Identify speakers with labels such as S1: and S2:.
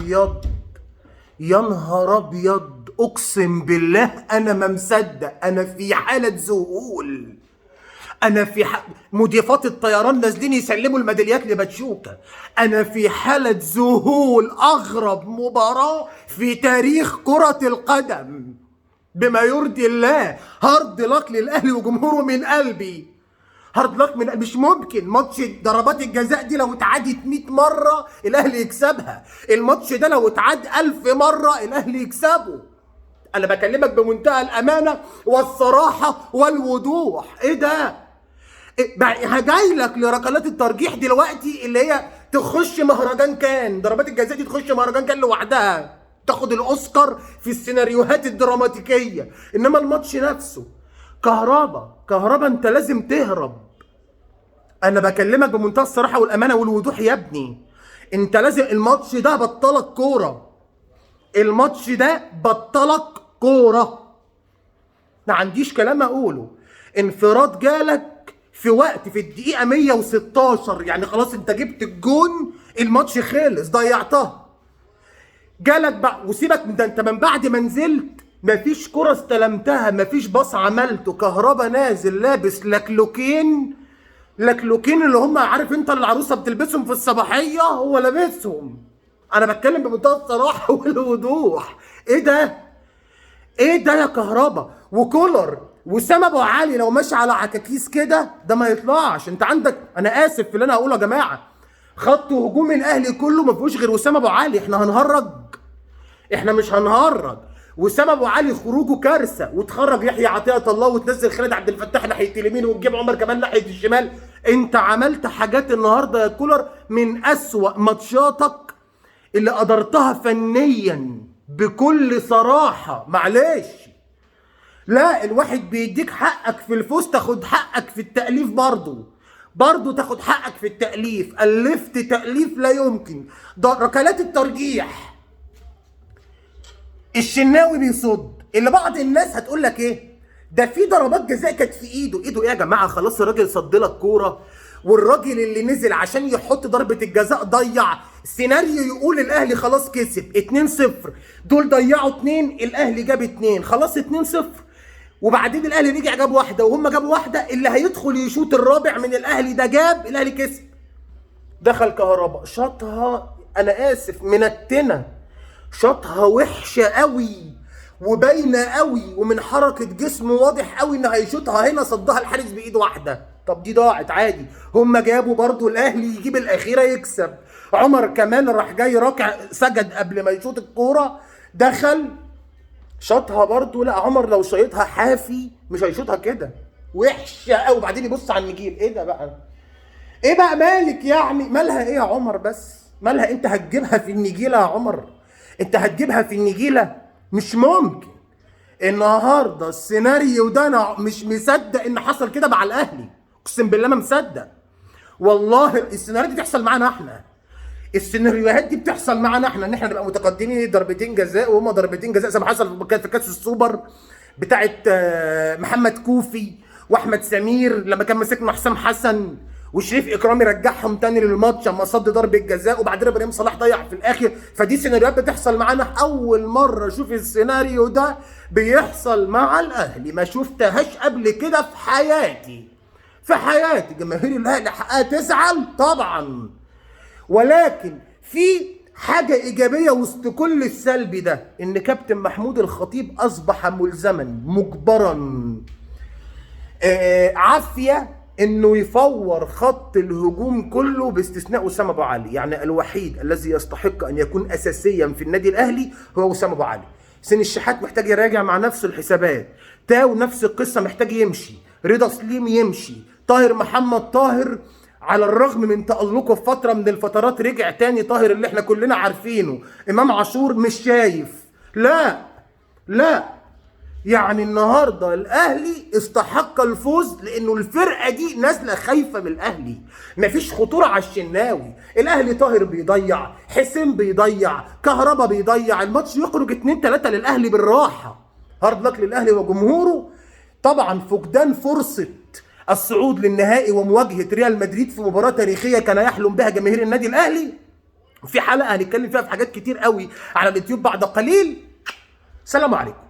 S1: ابيض، يا نهار ابيض، اقسم بالله انا ما مصدق، انا في حاله ذهول. انا في مضيفات الطيران نازلين يسلموا الميداليات لباتشوكا. انا في حاله ذهول. اغرب مباراة في تاريخ كره القدم بما يرضي الله. hard luck للاهلي وجمهوره من قلبي، hard luck من مش ممكن. ماتش ضربات الجزاء دي لو اتعادت 100 مرة الاهلي يكسبها، الماتش ده لو اتعاد 1000 مرة الاهلي يكسبه. انا بكلمك بمنتهى الامانة والصراحة والوضوح. ايه ده؟ هجاي لك لركلات الترجيح دلوقتي اللي هي تخش مهرجان كان، ضربات الجزاء دي تخش مهرجان كان لوحدها، تاخد الاوسكار في السيناريوهات الدراماتيكيه. انما الماتش نفسه كهربا انت لازم تهرب. انا بكلمك بمنتهى الصراحة والامانة والوضوح يا ابني، انت لازم الماتش ده بطلك كورة، الماتش ده بطلك كورة، ما عنديش كلام اقوله. انفراد جالك في وقت في الدقيقة 116، يعني خلاص انت جبت الجون، الماتش خلص، ضيعتها. جالك بقى وسيبك من ده، انت من بعد ما نزلت مفيش كرة استلمتها، مفيش باص عملته. كهربا نازل لابس لكلوكين، لكلوكين اللي هم عارف انت اللي العروسة بتلبسهم في الصباحية، هو لابسهم. انا بتكلم بمنتهى الصراحة والوضوح. ايه ده؟ ايه ده يا كهربا؟ وكولر وسام ابو علي لو ماشي على عكاكيس كده ده ما يطلعش. انت عندك، انا اسف في اللي انا هقوله يا جماعة، خط هجوم الاهلي كله ما فيهوش غير وسام ابو علي. احنا هنهرج؟ احنا مش هنهرج. وسام ابو علي خروجه كارثة، وتخرج يحيى عطية الله وتنزل خالد عبد الفتاح ناحية اليمين وتجيب عمر كمال ناحية الشمال. انت عملت حاجات النهارده يا كولر من اسوأ ماتشاتك اللي قدرتها فنيا بكل صراحة. معلش، لا الواحد بيديك حقك في الفوز، تاخد حقك في التأليف برضو تاخد حقك في التأليف. ألفت تأليف لا يمكن. ركلات الترجيح الشناوي بيصد، اللي بعض الناس هتقول لك ايه ده، في ضربات جزاء كانت في ايده. ايده ايه يا جماعة؟ خلاص الراجل صد لك كورة، والراجل اللي نزل عشان يحط ضربه الجزاء ضيع. سيناريو يقول الاهلي خلاص كسب 2-0، دول ضيعوا 2، الاهلي جاب 2، خلاص 2-0. وبعدين الاهلي رجع جاب واحدة وهم جابوا واحدة، اللي هيدخل يشوط الرابع من الاهلي ده جاب، الاهلي كسب. دخل كهربا شاطها، انا اسف منتنة، شاطها وحشة قوي وباينه قوي، ومن حركة جسمه واضح قوي ان هيشوطها هنا، صدها الحارس بايد واحدة. طب دي ضاعت عادي، هم جابوا برضو الاهلي يجيب الاخيرة يكسب. عمر كمال راح جاي راكع سجد قبل ما يشوط الكورة، دخل شاطها برضو. لا عمر لو شايطها حافي مش هيشوطها كده، وحشة قوي. وبعدين يبص على النجيل، ايه ده بقى؟ ايه بقى مالك يعني؟ مالها ايه يا عمر؟ بس مالها؟ انت هتجيبها في النجيله يا عمر؟ انت هتجيبها في النجيله؟ مش ممكن. النهارده السيناريو ده انا مش مصدق ان حصل كده مع الاهلي، اقسم بالله ما مصدق والله. السيناريو دي تحصل معانا احنا، السيناريوهات دي بتحصل معانا احنا، ان احنا نبقى متقدمين ضربتين جزاء وهما ضربتين جزاء، زي ما حصل في كاس السوبر بتاعت محمد كوفي واحمد سمير لما كان ماسكنا حسام حسن وشريف اكرامي رجعهم تاني للماتش اما صد ضربه جزاء، وبعدين ابراهيم صلاح ضيع في الاخر. فدي سيناريوهات بتحصل معانا. اول مرة اشوف السيناريو ده بيحصل مع الاهلي، ما شفتهاش قبل كده في حياتي، في حياتي. جماهير الاهلي حقها تزعل طبعا، ولكن في حاجة ايجابية وسط كل السلبي ده، ان كابتن محمود الخطيب اصبح ملزما مجبرا عافية انه يفور خط الهجوم كله باستثناء وسام ابو علي. يعني الوحيد الذي يستحق ان يكون اساسيا في النادي الاهلي هو وسام ابو علي. حسين الشحات محتاج يراجع مع نفسه الحسابات، تاو نفس القصة محتاج يمشي، رضا سليم يمشي، طاهر محمد طاهر على الرغم من تألقه في فترة من الفترات رجع تاني طاهر اللي احنا كلنا عارفينه، امام عاشور مش شايف. لا لا، يعني النهارده الاهلي استحق الفوز لانه الفرقة دي نازله خايفة من الاهلي، مفيش خطورة على الشناوي. الاهلي طاهر بيضيع، حسين بيضيع، كهربا بيضيع، الماتش يخرج 2-3 للاهلي بالراحة. hard luck للاهلي وجمهوره. طبعا فقدان فرصة الصعود للنهائي ومواجهة ريال مدريد في مباراة تاريخية كان يحلم بها جماهير النادي الاهلي، في حلقة هنتكلم فيها في حاجات كتير قوي على اليوتيوب بعد قليل. سلام عليكم.